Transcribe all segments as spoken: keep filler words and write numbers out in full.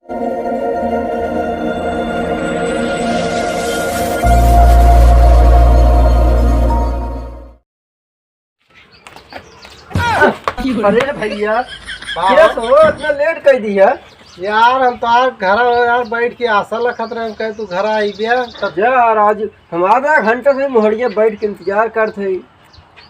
अरे भैया, का क्या हो? सो इतना लेट कर दिया? यार, हम तो यार घर हो यार, बैठ के आशा लखत रहे, हम कहे तू घर आई बिया। तब जा यार, आज हम आधा घंटा से मोहड़िया बैठ के इंतजार करत हई।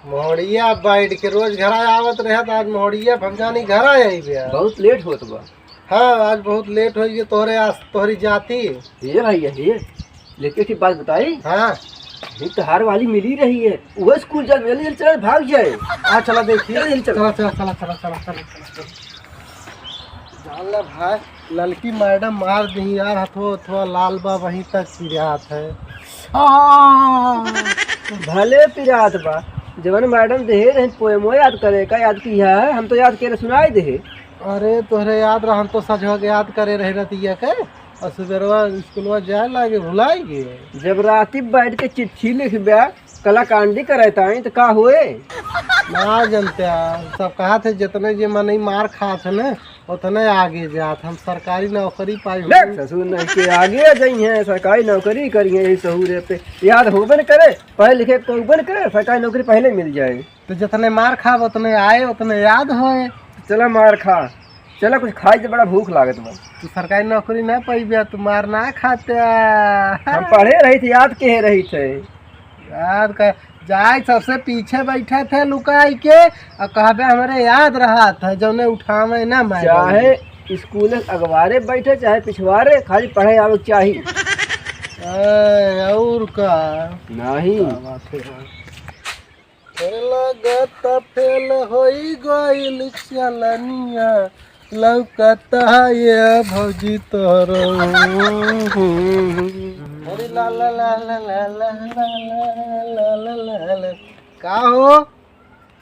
मोहड़िया बैठ के रोज घर आवत रहे, तो आज मोहड़िया हम जानी घर आई बिया। बहुत लेट होत बा। हाँ, आज बहुत लेट हो गई तोहरे आस-, तोहरी जाती। ये भैया, ये लेकिन एक बात बताई। हाँ। ये तोहार वाली मिली रही है, वो स्कूल जा, मिली, चल भाग जाए। हाँ, चला देखिए। चल, चल। चला, चला, चला। जान ले भाई, ललकी मैडम मार दी यार, हथो, हथो लाल बा वहीं तक पिरात है। हाँ। भले पिरात बा, जवन मैडम देहे रहे पोएमो याद करे का, याद किया है, हम तो याद करे सुनाई दे। अरे तोहरे याद रहा, हम तो सजग याद करे रहे रतिया के, और सुबेरवा स्कूलवा जाए लागे भुलाई गए। जब राती बैठ के चिट्ठी लिखबे, कलाकांडी करे ताई तो का होए? ना जनते, सब कहा थे जितने जे मनई मार खात है ना, उतने आगे जात, हम सरकारी नौकरी पाई देख हुई। ससुर नहीं के आगे जाई हैं, सरकारी नौकरी करी हैं, यही सहूरे पे याद होबे न करे, पढ़े लिखे को होबे न करे, सरकारी नौकरी पहले मिल जाए। तो जितने मार खाब, उतने आए, उतने याद होए। चला मार खा, चला कुछ खाई, तो बड़ा भूख लागत बा। तू सरकारी नौकरी ना पाइबे, तू मार ना खाते। हम पढ़े रही थे, याद के रही थे। याद का, जाए सबसे पीछे बैठे थे लुकाई के, और कहबे हमरे याद रहा था, जौने उठावे ना मारे। चाहे स्कूल अगवारे बैठे, चाहे पिछवारे, खाली पढ़े आवे के चाही। ए, और का? नहीं। का बात है? फेर लगत फेल होई गइल चलनिया, लौकत है ये भौजी तोरो। अरे ला ला ला ला। का हो?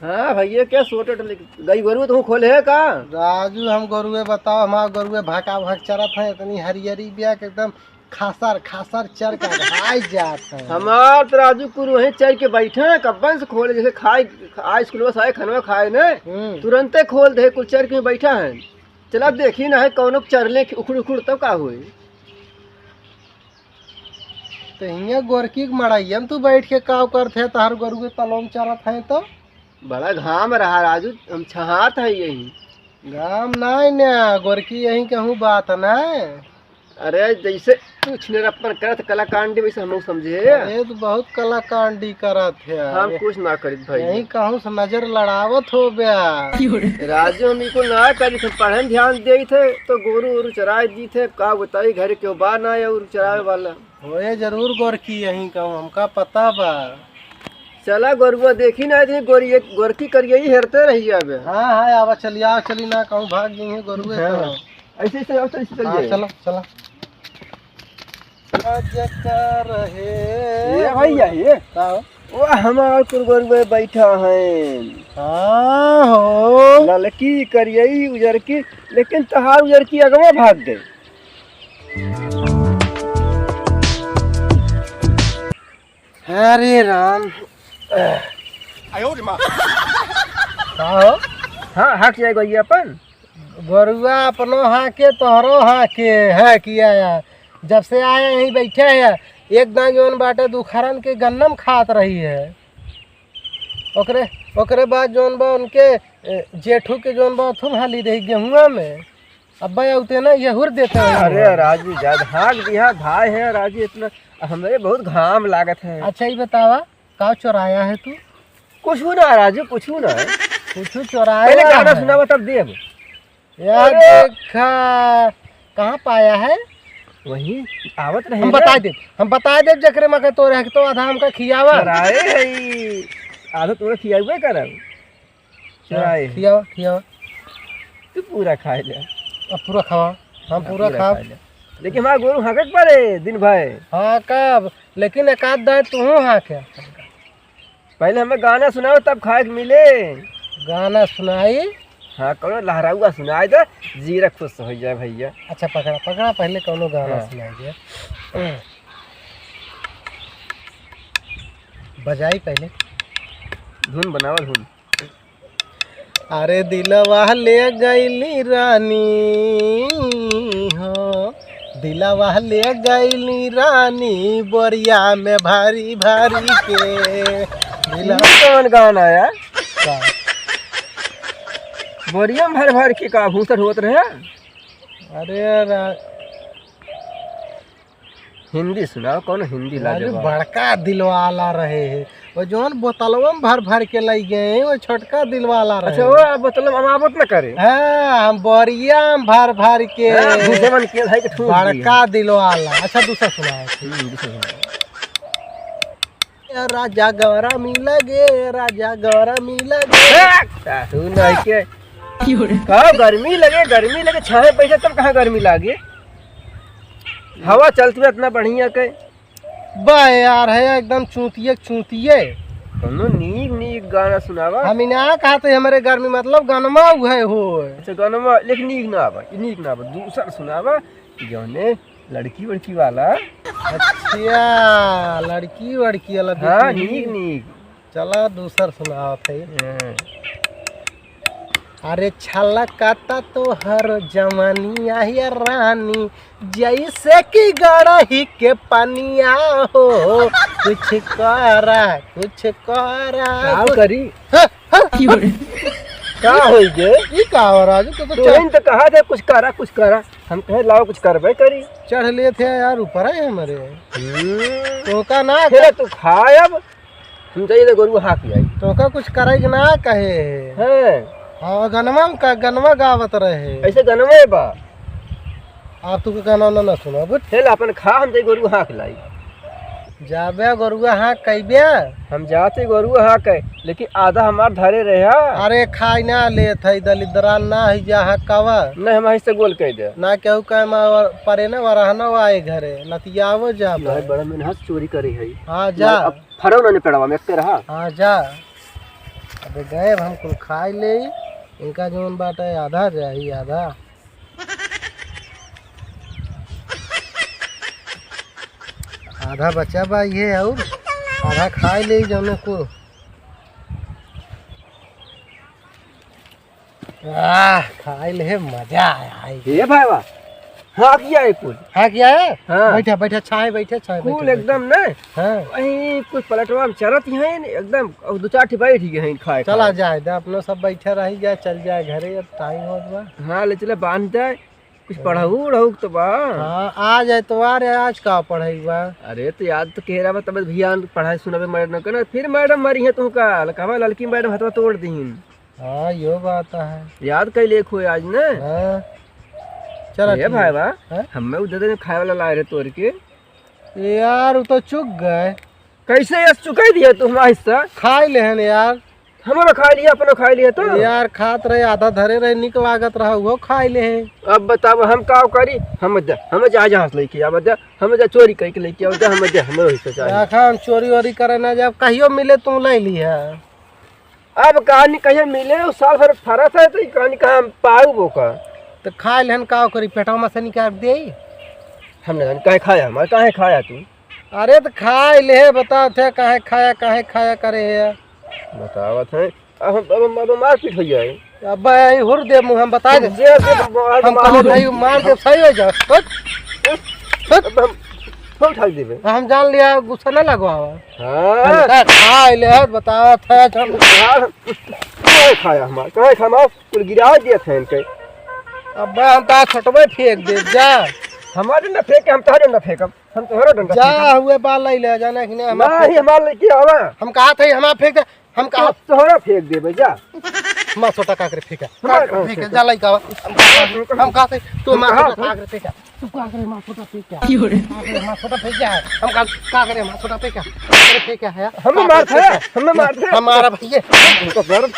हाँ भैया, क्या सोट लेके गई गोरू तो खोले है का? राजू, हम गोरुए बताओ, हमार गोरुए भका भक चरत है, इतनी हरियरी बिया के एकदम खासर खासर चर के अघाई जात है। हमार तो राजू कुरु वहीं चर के बैठा है, कब्बन से खोले, जैसे खाए, आए स्कूल से आए, खाना खाए ने, हम्म। तुरंते खोल दे, कुल चर के बैठा है। चला देखी ना है, कौनो चरले उखड़ उखड़ तब का होई? तो हियाँ गोरकी के मड़ैया में तू बैठ के काव करत है, तहार गोरु के तलवा में चरत है तो? बड़ा घाम रहा राजू, हम छहात है यही। घाम नाई ना, गोरकी यही कहूँ बात है ना। अरे जैसे तू छिनरप्पन करत कलाकांडी वैसे हम लोग समझे। अरे तू बहुत कलाकांडी करत है। हम कुछ ना करित भाई। यही कहूँ से नजर लड़ावत हो बया। राजू हम इको ना करी थे, पढ़े में ध्यान दे थे तो गोरू ओरू चराए दी थे, का बताई घर के बा ना और चरावे वाला। होए जरूर गोरकी यहीं कहूँ, हमका पता बा। चला गोरुआ देखी ना, देखी गोरी, गोरकी करिया ही हेरते रही अबे। हाँ, हाँ, आवा चली, आवा चली ना, कहूँ भाग गई है गोरुए हाँ। तो। ऐसे, ऐसे, ऐसे, ऐसे चल हाँ, जाए। चलो, चलो। ये भैया, ये। का हो? वो हमार कुल गोरुए बैठा है। हाँ हो। ललकी, करियई, उजरकी, लेकिन तहार उजरकी अगवा भाग गए। हरे राम। आयो रे माँ। का हो? हाँ, हट जाए गई अपन। गोरुआ अपनो हाँके, तोहरो हाँके, है किया यार। जब से आए यहीं बैठे हैं, एक दाँय जौन बाटे दुखरन के गन्नम खात रही है। ओकरे, ओकरे बाद जौन बा उनके, ए, जेठू के जौन बा थुम हाली रही गेहुआ में। अब्बा या उते ना ये हुर देते हैं। अरे राजू, जा भाग दिया, भाई है राजू, इतना हमरे बहुत घाम लागत है। अच्छा, ये बतावा, का चोराया है तू? कुछ ना राजू, कुछ ना। कुछ चोराया पहले गाना है। सुनावा, तब देब। यार अरे! देखा, कहाँ पाया है? वही आवत रहे हम ना। बता देब, हम बता देब, जकरे मके तो रह तो आधा हमका खियावा। चोराए है ई। आधा तोरा खियाबे करब। चोराए। खियावा, खियावा। तू पूरा खा ले। अब पूरा खावा, हम हाँ, पूरा पूरा खाब। खा ले। लेकिन हमार गोरू हाँकत पड़े दिन भर। हाँ, कब? लेकिन एक आध दाँय तू हाँके। पहले हमें गाना सुनाओ, तब खाए के मिले। गाना सुनाई? हाँ, कौनो लहराउआ सुनाई दे, जीरा खुश हो जाए भैया। अच्छा, पकड़ा, पकड़ा, पहले कौनो गाना हाँ। सुनाई दे। बजाई पहले। धुन बनावा, धुन। अरे दिलवा ले गईली रानी हो। दिलवा ले गईली रानी बोरिया में भारी भारी के। दिलवा ई कौन गाना है? का? बोरिया में भर भर के का भूसट होत रहे? अरे रा- हिंदी सुनाओ, कौन हिंदी राजू लाजवाब? बड़का दिलवाला रहे है, वो जौन बोतलवा में भर भर के लाई गए हैं, वो छोटका दिलवाला रहे। अच्छा, वो बोतल में अमावत न करे। हाँ, हम बोरिया में भर भर के हाँ, भूसे मन के भाई के ठूस दिए। बड़का दिलवाला। अच्छा, दूसरा सुनाओ। हम्म, दूसरा सुनाओ। ए राजा गरमी लगे, राजा गरमी लगे। ए, सासू नहीं के। का गर्मी लगे, गर्मी लगे, छाहे बैठे तब कहाँ गर्मी लागे? हवा चलत बा इतना बढ़िया के। बा यार, है एकदम चूतिये के चूतिये। कौनो नीक नीक गाना सुनावा। हम इना कहते हमरे गर्मी मतलब गनमा उहे हो। अच्छा गनमा, लेकिन नीक ना आवा, ई नीक ना आवा, दूसर सुनावा। जौने लड़की वड़की वाला। अच्छा, लड़की वड़की वाला हाँ, बेटी। नीक नीक। चला दूसर सुनावत है। हाँ। अरे छलकता तोहर जवानिया ये रानी, जैसे कि गड़ही के पनिया हो, कुछ करा, कुछ करा, का कुछ करी? हाँ, हाँ। का होई गे? ई का हो राजू? तू तो तू चढ़ ही तो कहा था कुछ करा, कुछ करा। हम कहे लाओ कुछ करबे करी। चढ़ लेत है यार, ऊपर है हमरे। हम्म। तोका ना फिर तू खाए अब। हम जाइए तो गोरुआ हाँक आई। तोका कुछ करे के ना कहे। हैं। हाँ, गनवा में का, गनवा गावत रहे। ऐसे गनवा बा। आप तू के गाना ना, ना सुना, बुझ? चल अपन खा, हम जाई गोरुआ हाँक लाई। जाबे गोरुआ हाँक कइबे? हम जाते गोरुआ हाँक है, लेकिन आधा हमार धरे रहे हा। अरे खाई ना लेत है, दलिद्रान ना है जा हाँकावा। नहीं, हम ऐसे गोल कह दे। ना केहू कहे मा वर-, परे ना वरहना आए घरे, लतियावो जाबे। नहीं, बड़ा मेहनत चोरी करी है। हाँ, जा। नहीं, अब फरो ना पेड़वा में, एक रहा। हाँ, जा। अबे गए, हम कुल खाई ले, इनका जौन बाटे आधा जाई, आधा। आधा बचा बा ये और आधा खाई ले जौने को। आह, खाई ले, मजा आया है। ए भाईवा, हाँक जाए कुल। हाँक जाए? हाँ। बैठा, बैठा, छाए बैठे, छाए कुल बैठे, एकदम बैठे। नहीं। हाँ। वहीं कुछ पलटवा में चरत ही हैं, एकदम, और दो चार ठे बैठ गए हैं खाए चला खाए। जाए, दे अपनो सब बैठे रही जाए, चल जाए घरे, अब टाइम होत बा। हाँ, ले चले बांध दे। कुछ हाँ। पढ़ऊ उढ़ऊ तो बा? हाँ, आज एतवार है, आज का पढ़ाई बा? अरे, तो याद तो कह रहा बा, तब ध्यान पढ़ाई सुनावे मैडम के ना, फिर मैडम मरी है तुमका, कहवा लड़की मैडम हथवा तोड़ दीन। हाँ, यो बात है। याद कई लेख हुए आज ने? हाँ। चला ए ठीक। भाई बा, हाँ? हमें उधर दिन खाए वाला लाए रहे तोड़ के। यार, वो तो चुक गए। कैसे ये चुकाई दिया तू हमारा हिस्सा? खाई लेहन यार। हमारा खाई लिया, अपना खाई लिया तो। यार, खात रहे, आधा धरे रहे, निक लागत रहा, वो खाई लेहे। अब बताओ, हम का करी? हम जा, हम जा, जहाँ से लेके आवा जा, हम जा चोरी करके लेके आवा जा, हम जा, हमारा हिस्सा चाहिए। आखा हम चोरी वोरी करे ना जाब, कहियो मिले तू ले लिहा। अब कहानी कहियो मिले, उ साल भर फरत है, तो ई कहानी कहाँ हम पाऊ बोका? तो खाई लेहन, का करी, पेटवा में से निकाल दे। हम नहीं जान, काहे खाया हमारे, काहे खाया तू? अरे तो खाई ले, बता थे काहे खाया, काहे खाया करे है? बतावत है, अब हम, अब हम, अब हम मारपीट हो जाए। अब भाई हुर दे मुँह, हम बता दे। दे, दे, हम मार, हम मार कहा दे। भाई मार दे, सही हो जा। हट, हट। अब हम, हम उठा देबे। हम जान लिया, गुस्सा ना लगवावा। हाँ। हम कहा खाई ले, बतावत है, हम यार, काहे खाया हमार, काहे खाया हमार? कुल गिरा दिया था इनके। अब्बे हम तो छोटवे फेंक दे जा। हमारे डंडा फेंक के हम तोहरे डंडा फेंकब। हम तोहरे डंडा जा फेंकब। हुए बाल लाई ले जाना कि नहीं, हमार नहीं, फेंक। हमार लेके आवा। हम कहा थे हमार फेंक दे। हम कहा तो तोहरे फेंक देबे जा। हमार छोटा काकरे फेंका। हमार काकरे फेंका, फेंका। जा लाई का। हम कहा थे तू हमार कहा छोटा काकरे फेंका। तू का करे, माँ छोटा पे क्या? क्यों रे? का करे, माँ छोटा पे क्या है? हम का, का करे, माँ छोटा पे क्या? का करे पे क्या है? हम मार थे, हम मार थे। हमारा भैया।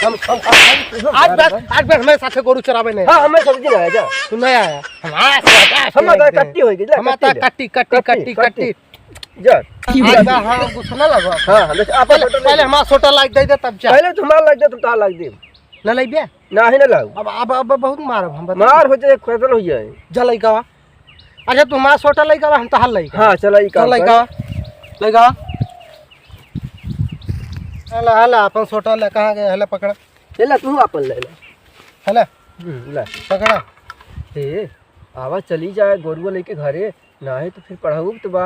हम, हम, आज बार, आज बार हमारे साथे गोरू चरावे नहीं। हाँ, हमें सब्जी ना है जा। तू नहीं आया। हमारा साथे हम तो कट्टी होई गई, जा, हमारा कट्टी ले। कट्टी, कट्टी, कट्टी, कट्टी, कट्टी। कट्टी। जा। आज बार हाँ, गुस्सा ना लगा। हाँ, हाँ, बस आप पहले, पहले हमारा छोटा लाइक दे दे, तब जा। पहले तुम्हारा लाइक दे, तब तार लाइक दे। ना लइबे? नाही ना लाऊ। अब, अब, अब बहुत मारब हम, बता। मार हो जाए, खतल हो जाए। जा लइका बा। अच्छा, तू हमार छोटा लइका बा, हम तहार लइका। हाँ, चला, ई काम चल लइका कर। बा। लइका बा। हला, हला, अपन छोटा ले, कहाँ गए? हला, पकड़ा। ले ला, तू अपन ले ला। हला। हम्म, ला। पकड़ा। ए। आवा, चली जाए गोरुआ लेके घरे, नाही तो फिर पढ़ाऊ तो बा।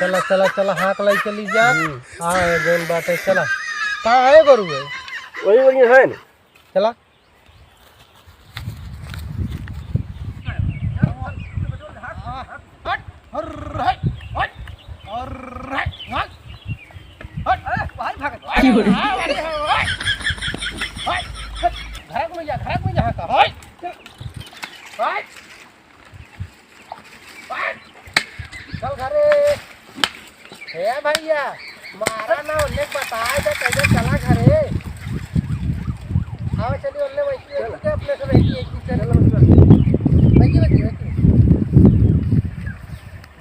चला, चला, चला, हाँक लाई चली जा। हम्म। हाँ, जौन बात है, चला। कहाँ है गोरुआ? वही, वही है ना। चला। चल घरे। हे भैया, मारा ना, उन्हें बताए दे, कैसे चला घरे। आओ, चलिए, उन्हें बैठी, बैठी, अपने से बैठी, बैठी, चल। बैठी, बैठी, बैठी।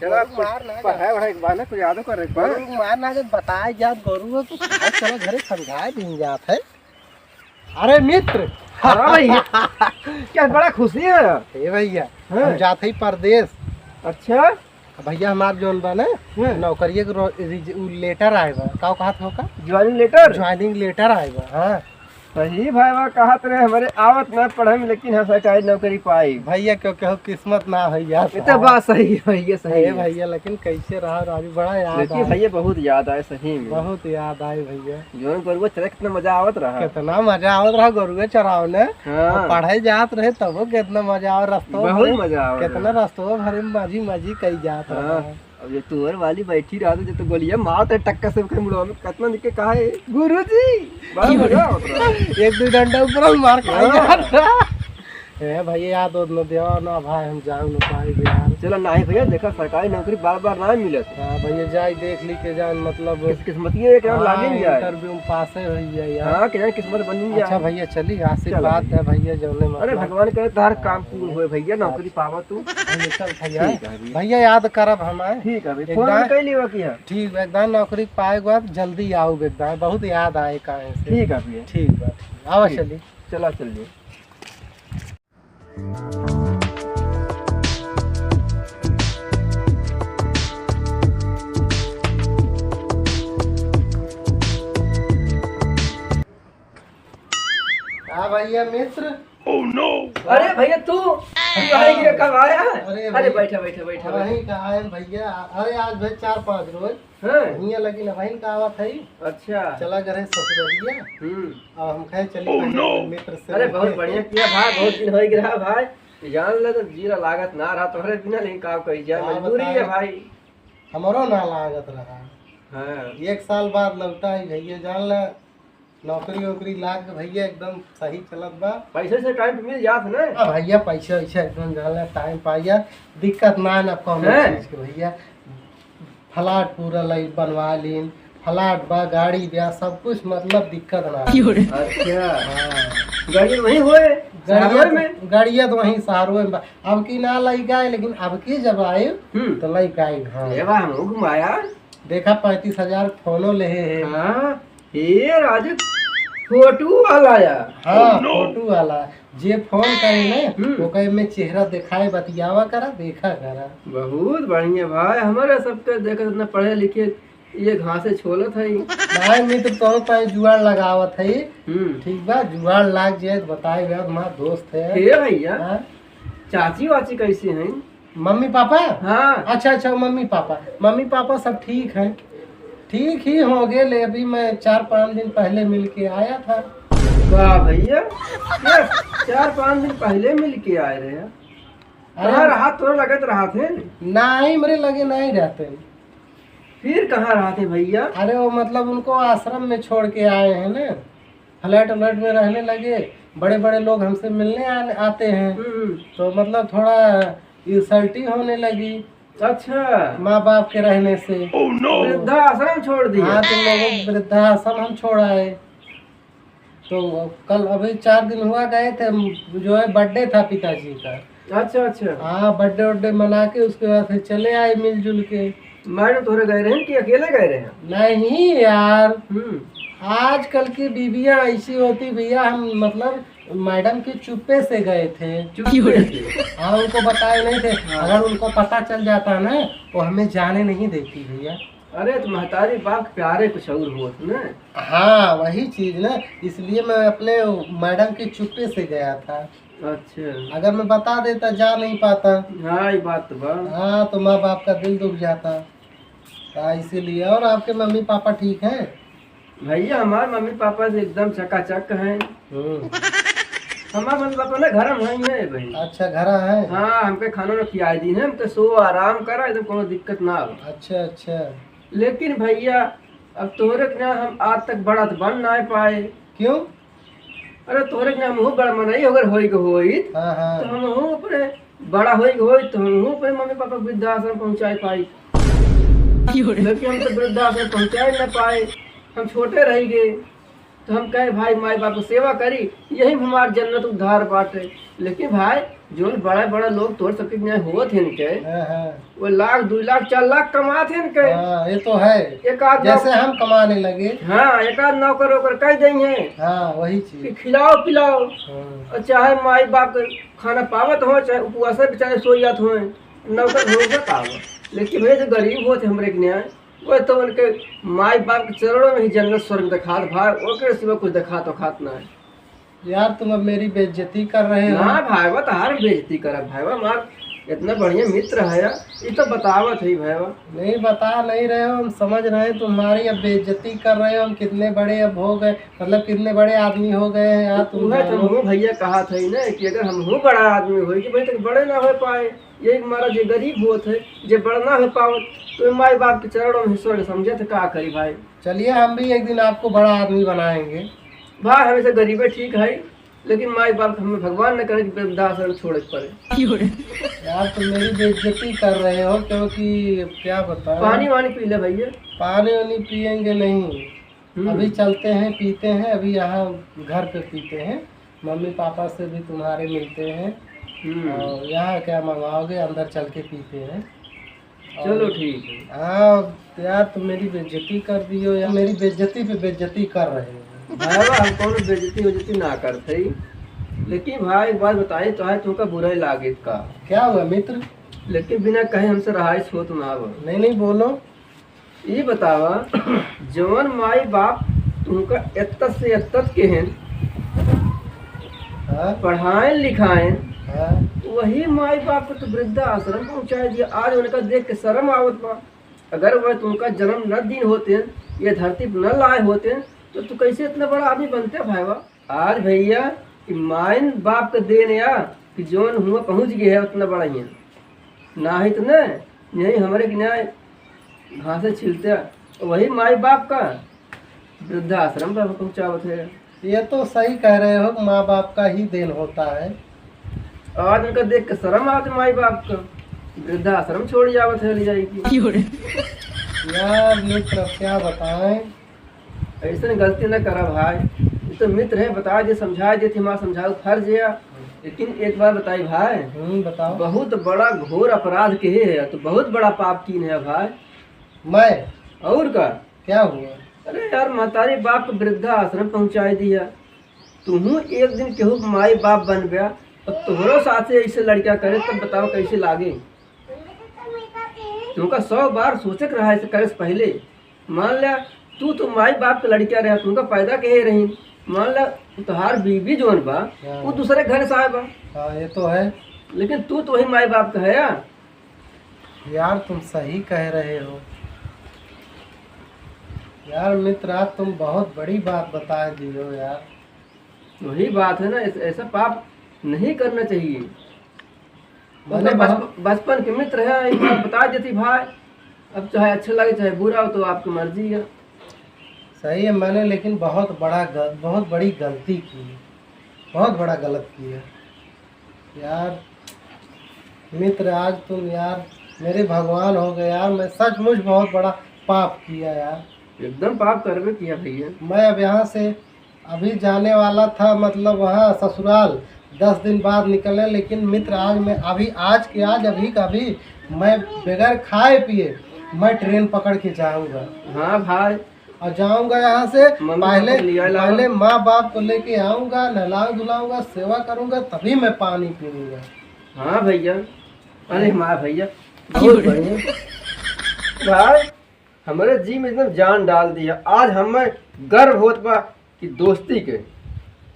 चला, गोरू मार ना जा। पढ़ाई वढ़ाई के बाद ना, कुछ यादो करे के बा। गोरू मार ना जा, बताए जात गोरू को। आज चला घरे समझाए दिन जात है। अरे मित्र। हाँ भैया। क्या बड़ा खुशी है। हे भैया, हाँ। हम जात हई परदेस। अच्छा। भैया हमार जौन बा ना, हाँ। नौकरिया के रो-, रिज-, उ लेटर आए बा। का कहत हो का? ज्वाइनिंग लेटर? ज्वाइनिंग लेटर आए बा, हाँ। सही भाई, बा कहत रहे हमरे आवत ना पढ़े में, लेकिन हम सरकारी नौकरी पाई। भैया क्यों कहो किस्मत ना हो यार। ये तो बात सही है भैया, सही अरे है। भैया, लेकिन कैसे रहा राजू, बड़ा याद लेकिन आए। भैया बहुत याद आए सही में। बहुत याद आए भैया। जौन गोरुआ चरे कितना मजा आवत रहा। कितना मजा आवत रहा गोरुआ चरावे ने। हाँ। और पढ़े जात रहे तबो कितना मजा आवत, रस्तवा बहुत भरे, मजा आवत कितना रहा। रस्तवा भरे में मजी मजी कई जात हाँ। रहा। अब ये तुअर वाली बैठी रहत, जब तो गोलिया मारत है टक्का से ओकरे मुड़वा में, कितना निके कहा है, "गुरुजी।" बड़ा मजा आवत रहा। एक दो डंडा ऊपर मार खा हाँ। जात रहा। ए भैया, याद उतना देवा ना भाई, हम जाऊ ना पाई यार। चलो नाही भैया, देखा सरकारी नौकरी बार बार ना मिलत। हाँ भैया, जाई देख ली के जान, मतलब किस किस्मतिये एक राउंड हाँ, लागे नहीं जाए। इंटरव्यू में पासे होई जाए यार। हाँ, के जान किस्मत बनी जाए। अच्छा भैया, चली, आशीर्वाद चलो। है भैया, जौने अरे मतलब भगवान करे तार काम पूर्ण होए भैया, नौकरी पावा तू। भैया, चल भैया। ठीक है भैया। भैया, याद करब हम, आए। ठीक है भैया, एक फोन बार कर लियो कि हाँ। ठीक बा, एकदम नौकरी पाए के बाद जल्दी आऊ एकदम, बहुत याद आए काहे से। ठीक है भैया। ठीक बा, ठीक। आवा ठीक। चली। चला चलिए। हाँ भैया मित्र। अरे भैया तू, तू काहे गिरे, कब आया? अरे अरे भाई, बैठा, बैठा, बैठा, बैठा। वहीं कहाँ है भैया? अरे आज भाई चार पाँच रोज हाँ। हियाँ लगी ना बहन का आवत है। अच्छा। चला गए ससुररिया। हम्म। अब हम कहे चली Oh पहले no! मित्र से अरे बहुत मिलके। बढ़िया किया भाई, बहुत दिन हो गया भाई। जान ले तो जीरा लागत ना रहा तोहरे बिना, लेकिन का कही जाए, का मजबूरी है बताएं? भाई। हमरो ना लागत रहा। हाँ। एक साल बाद लौटा है भैया, जान ले नौकरी वोकरी लाग के भैया एकदम सही चलत बा। पैसे से टाइम पे मिल जात ना? हाँ भैया, पैसा वैसा एकदम जान ले टाइम पा गया, दिक्कत ना ना कौनो हैं? चीज के भैया। फ्लैट पूरा लई बनवा लीन, फ्लैट बा, गाड़ी बा, सब कुछ मतलब दिक्कत ना। अच्छा। हाँ। गाड़ी वहीं होए, गाड़िया शहरवे तो, में? गाड़िया तो वहीं शहरवे में बा। अब की ना लई गए, लेकिन अब की जब आए, हम्म। तो लई के आए, हाँ। ए बा, हमहू घुमाया। देखा, पैंतीस हजार फोनो लेहे है। हाँ। ए राजू, फोटो वाला यार। हाँ, Oh no! फोटो वाला। जे फोन करे ने, हम्म। ओकर में चेहरा दिखाए, बतियावा करा, देखा करा। बहुत बढ़िया भाई, हमारे सबके देख इतना पढ़े लिखे, ये घासे छोलत है। भाई मित्र, तोहरे पाए जुआड़ लगावत है। हम्म। ठीक बा, जुआड़ लाग जाए तो बताए बा, हमार दोस्त है। हे भैया, हाँ? चाची वाची कैसी हैं? मम्मी पापा? हाँ। अच्छा, अच्छा, मम्मी पापा, मम्मी पापा सब ठीक हैं, ठीक ही होंगे। ले, अभी मैं चार पाँच दिन पहले मिल के आया था। वाह भैया, ये चार पाँच दिन पहले मिल के आए रहे हैं। अरे कहाँ रहा, तोरे लगत रहा थे? नहीं, मेरे लगे नहीं रहते। फिर कहाँ रहा थे भैया? अरे वो मतलब उनको आश्रम में छोड़ के आए हैं ना। फ्लैट व्लैट में रहने लगे, बड़े बड़े लोग हमसे मिलने आने, आते हैं। हम्म। तो मतलब थोड़ा इंसल्टिंग होने लगी। अच्छा। माँ बाप के रहने से। Oh no! वृद्धाश्रम छोड़ दिया। हाँ, तो लोगों को वृद्धाश्रम हम छोड़ आए। तो कल अभी चार दिन हुआ गए थे, जो है बर्थडे था पिताजी का। अच्छा, अच्छा। हाँ, बर्थडे वर्डे मना के उसके बाद फिर चले आए मिलजुल के। मैडम तोहरे गए रहे कि अकेले गए रहे? नहीं यार, हम्म। आजकल की बीबियां ऐसी होती भैया, हम मतलब मैडम के चुप्पे से गए थे। चुप्पे से? हाँ, उनको बताए नहीं थे। हाँ। अगर उनको पता चल जाता ना, वो हमें जाने नहीं देती भैया। अरे, तो महतारी बाप के प्यारे कुछ और होत ना। हाँ, वही चीज ना, इसलिए मैं अपने मैडम के चुप्पे से गया था। अच्छा। अगर मैं बता देता, जा नहीं पाता। हाँ, ये बात तो बा। हाँ, तो माँ बाप का दिल दुख जाता। हाँ, इसीलिए। और आपके मम्मी पापा ठीक हैं? भैया, हमार मम्मी पापा से एकदम चकाचक हैं। हम्म। हमार मम्मी पापा ना घर में ही हैं भाई। अच्छा, घर हैं? हाँ, हमके खाना ना खियाई दी है, हमके सो आराम करा, एकदम कोनो दिक्कत ना हो। अच्छा, अच्छा। लेकिन भैया, अब तोहरे के ना हम आज तक बड़ा तो बन ना पाए। क्यों? अरे, तोहरे के ना हमहू बड़ा मनई अगर होई के होई, हाँ, हाँ। तो हमहू अपने बड़ा होई के होई, तो हमहू अपने मम्मी पापा के वृद्धाश्रम पहुँचाए पाई। क्यों रे? लेकिन हम तो वृद्धाश्रम पहुँचाए ना पाए, हम छोटे रह गए। तो हम कहे, भाई, माई बाप की सेवा करी, यही में हमार जन्नत उद्धार बाटे। लेकिन भाई, जोन बड़ा बड़ा लोग तोर सबके न्याय होत हैं इनके, हाँ, हाँ। वो लाख, दो लाख, चार लाख कमात हैं इनके। हाँ, ये तो है। एक आध जैसे नौकर हम कमाने लगे। हाँ, एक आध नौकर ओकर कह देंगे हाँ, वही चीज। कि खिलाओ पिलाओ। हाँ। और चाहे माई बाप के खाना पावत हो, चाहे उपवास बेचारे सो जात हो, नौकर भरोसा पावत। लेकिन भैया, जो गरीब होत हैं हमरे के न्याय, वो तो उनके माई बाप के चरणों में ही जन्नत स्वर्ग दिखात भाई, ओकरे सिवा कुछ दिखात उखात ना है। यार, तुम अब मेरी बेइज्जती कर रहे हो। ना भाई, वो तो हर बेइज्जती करब भाई, वो हमार इतना बढ़िया मित्र है यार, ये तो बतावत है भाई। वो नहीं, बता नहीं रहे हो, हम समझ रहे हैं तुम्हारी अब बेइज्जती कर रहे हो। हम कितने बड़े अब हो गए, मतलब कितने बड़े आदमी हो गए हैं यार, तुम वह तो जानो। हमहू भैया कहा था ही ना कि अगर हमहू बड़ा आदमी होई कि भाई तक बड़े ना हो पाए, यही मारा जे गरीब होत है, जे बड़ा ना हो पावत, तो माई बाप के चरणों में स्वर्ग समझे तो का करी भाई। चलिए, हम भी एक दिन आपको बड़ा आदमी बनाएंगे। भाई, हमेशा गरीबे ठीक है, लेकिन माई बाप हमें भगवान न करे कि वृद्धाश्रम छोड़े के पड़े। यार, तुम मेरी बेइज्जती कर रहे हो, क्योंकि क्या बताऊं? पानी वानी पी ले भैया। पानी वानी पिएंगे नहीं। हम्म। अभी चलते हैं, पीते हैं, अभी यहाँ घर पे पीते हैं, मम्मी पापा से भी तुम्हारे मिलते हैं। हम्म। और यहाँ क्या मंगाओगे, अंदर चल के पीते हैं। चलो, और ठीक है। हाँ यार, तुम मेरी बेइज्जती कर दियो यार, मेरी बेइज्जती पे बेइज्जती कर रहे हो। भाई, हम कौनो बेइज्जती उज्जती ना करते ही, लेकिन भाई, एक बात बताई, तो है तुमका बुरा ही लागे का? क्या हुआ मित्र? लेकिन बिना कहे हमसे रहाइश होत ना हो। नहीं, नहीं, बोलो। ई बतावा, जवन माई बाप तुमका एत्तत से एत्तत के हैं, हाँ? पढ़ाएन लिखाएन, हाँ? वही माई बाप को तो वृद्धाश्रम पहुँचाए दिया। आज उनका देख के शर्म आवत बा। अगर वह तुमका जन्म न दीन होते, ये धरती पर न लाए होते, तो तू कैसे इतना बड़ा आदमी बनते भाईवा? आज भैया, कि माइन बाप का देन या कि जौन हुआ पहुँच गए है उतना बड़ा ही है। ना ही तो न, यही हमरे के न्याय घासे छिलते, वही माई बाप का वृद्धाश्रम पर पहुँचावत है। ये तो सही कह रहे हो, माँ बाप का ही देन होता है। आज उनका देख के शर्म आते माई बाप का, वृद्धाश्रम छोड़ जावत है ले जाए की। यार मित्र, अब क्या बताएं? ऐसन गलती न करा भाई, ये तो मित्र है, बता दे, समझा दे, थी माँ समझाऊ फर्ज है। लेकिन एक बात बताई भाई, हम्म, बताओ। बहुत बड़ा घोर अपराध के है, तो बहुत बड़ा पाप कीन है भाई। मैं? और का? क्या हुआ? अरे यार, महतारी बाप को वृद्धाश्रम पहुँचाए दिया, तुहू एक दिन केहू के माई बाप बन गया, अब तोहरो साथे ऐसे लड़का करे, तब बताओ कैसे लागे? तुमका सौ बार सोचे के रहा ऐसे करे से पहले। मान लिया, तू तो माई बाप के लड़किया रहा, तुमका पैदा के रही। मान लिया, तोहार बीबी जोन बा, हाँ। वो दूसरे घर से आए बा। हाँ, ये तो है। लेकिन तू तो वही माई बाप का है यार। यार, तुम सही कह रहे हो। यार मित्र, आज तुम बहुत बड़ी बात बता दिए हो यार। वही बात है ना, ऐस-, ऐसा पाप नहीं करना चाहिए। मैंने मतलब बहुत बचप-, बचपन के मित्र है, एक बार बता देती भाई, अब चाहे अच्छा लगे चाहे बुरा हो तो आपकी मर्जी है। सही है, मैंने लेकिन बहुत बड़ा गल-, बहुत बड़ी गलती की है, बहुत बड़ा गलत की है। यार मित्र, आज तुम यार मेरे भगवान हो गए यार, मैं सचमुच बहुत बड़ा पाप किया यार। एकदम पाप करबे किया भैया। मैं अब यहाँ से अभी जाने वाला था, मतलब वहाँ ससुराल दस दिन बाद निकले, लेकिन मित्र आज मैं अभी, आज के आज, अभी का अभी मैं बगैर खाए पिए मैं ट्रेन पकड़ के जाऊँगा। हाँ भाई। और जाऊँगा यहाँ से, मम्मी पहले, पापा को ले आएला। पहले माँ बाप को लेके आऊँगा, नहलाऊँ धुलाऊँगा, सेवा करूँगा, तभी मैं पानी पीऊँगा। हाँ भैया, अरे हाँ। माँ भैया, बहुत बढ़िया। भाई, हमारे जी में एकदम जान डाल दिया। आज हमें गर्व होत बा कि दोस्ती के।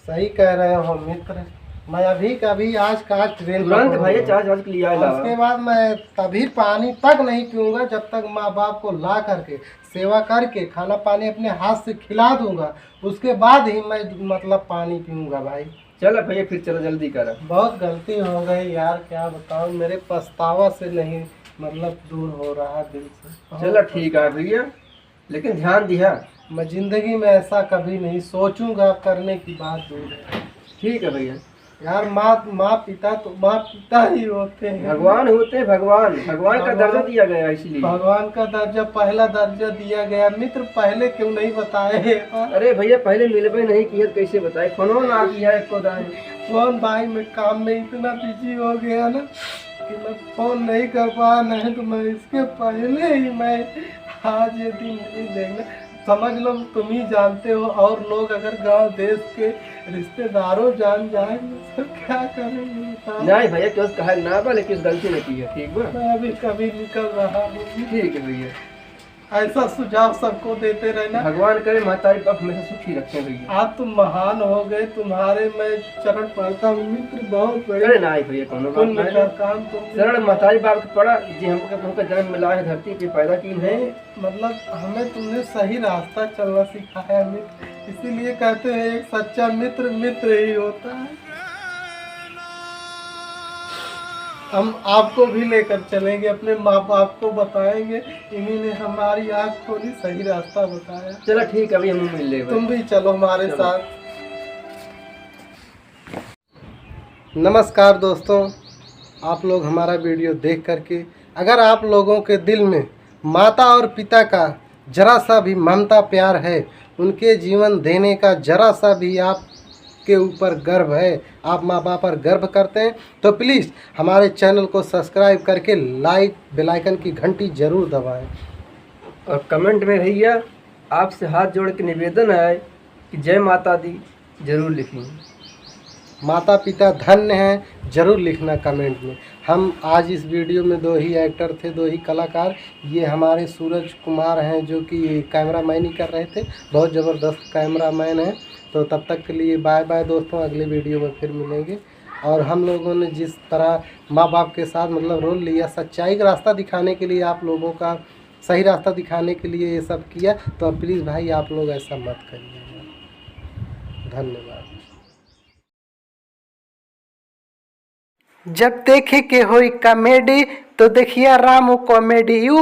सही कह रहे हो मित्र। मैं अभी का अभी आज का आज ट्रेन तुरंत पकड़ूंगा। भैया चार्ज वार्ज के लिए आए लावा। उसके बाद मैं तभी पानी तक नहीं पीऊंगा जब तक माँ बाप को ला करके, सेवा करके, खाना पानी अपने हाथ से खिला दूंगा, उसके बाद ही मैं मतलब पानी पीऊंगा भाई। चला भैया, फिर चला, जल्दी करा। बहुत गलती हो गई यार, क्या बताऊँ, मेरे पछतावा से नहीं मतलब दूर हो रहा दिल से। बहुत चला ठीक है पछतावा। भैया, लेकिन ध्यान दिया। मैं जिंदगी में ऐसा कभी नहीं सोचूंगा करने की बात दूर है। ठीक है भैया। यार माँ, माँ पिता तो माँ पिता ही होते हैं। भगवान होते हैं, भगवान, भगवान का भगवान, दर्जा दिया गया है इसलिए। भगवान का दर्जा, पहला दर्जा दिया गया। मित्र पहले क्यों नहीं बताए हैं? अरे भैया, पहले मिलबे नहीं किया, कैसे बताए? फोनो ना किया एको दाई। फोन भाई, मैं काम में इतना बिजी हो गया ना कि मैं फोन नहीं कर पाया, नहीं तो मैं इसके पहले ही मैं आज ये दिन नहीं देखना। समझ लो, तुम ही जानते हो, और लोग अगर गांव देश के रिश्तेदारों जान जाए तो क्या करेंगे बताओ? नहीं भैया, केहू से कहा ना बा, लेकिन गलती नहीं की है, ठीक बा? मैं अभी कभी निकल रहा हूँ। ठीक है भैया। ऐसा सुझाव सबको देते रहना। भगवान करे महतारी बाप हमेशा सुखी रखें भैया। आप तो महान हो गए, तुम्हारे मैं चरण पड़ता हूँ मित्र, बहुत बड़े अरे नहीं भैया, कोनो बात पुण्य नहीं। का काम तुमने शरण महतारी बाप के पड़ा, जे हमको, हमको जन्म मिला है, धरती पे पैदा की है। नहीं, मतलब हमें तुमने सही रास्ता चलना सिखाया मित्र, इसीलिए कहते हैं एक सच्चा मित्र मित्र ही होता है। हम आपको भी लेकर चलेंगे, अपने माँ बाप को बताएंगे, इन्हीं ने हमारी आँख खोली, सही रास्ता बताया। चला ठीक है, अभी हम मिल लेंगे। तुम भी चलो हमारे चलो। साथ। नमस्कार दोस्तों, आप लोग हमारा वीडियो देख करके अगर आप लोगों के दिल में माता और पिता का जरा सा भी ममता प्यार है, उनके जीवन देने का जरा सा भी आपके ऊपर गर्व है, आप माँ बाप पर गर्व करते हैं, तो प्लीज़ हमारे चैनल को सब्सक्राइब करके लाइक, बेल आइकन की घंटी जरूर दबाएं। और कमेंट में भैया आपसे हाथ जोड़ के निवेदन है कि जय माता दी जरूर लिखें। माता पिता धन्य हैं, जरूर लिखना कमेंट में। हम आज इस वीडियो में दो ही एक्टर थे, दो ही कलाकार। ये हमारे सूरज कुमार हैं जो कि कैमरामैनी कर रहे थे, बहुत ज़बरदस्त कैमरामैन हैं। तो तब तक के लिए बाय बाय दोस्तों, अगले वीडियो में फिर मिलेंगे। और हम लोगों ने जिस तरह माँ बाप के साथ मतलब रोल लिया, सच्चाई का रास्ता दिखाने के लिए, आप लोगों का सही रास्ता दिखाने के लिए ये सब किया, तो अब प्लीज़ भाई आप लोग ऐसा मत करिए। धन्यवाद। जब देखे के होई कॉमेडी तो देखिया रामू कॉमेडी।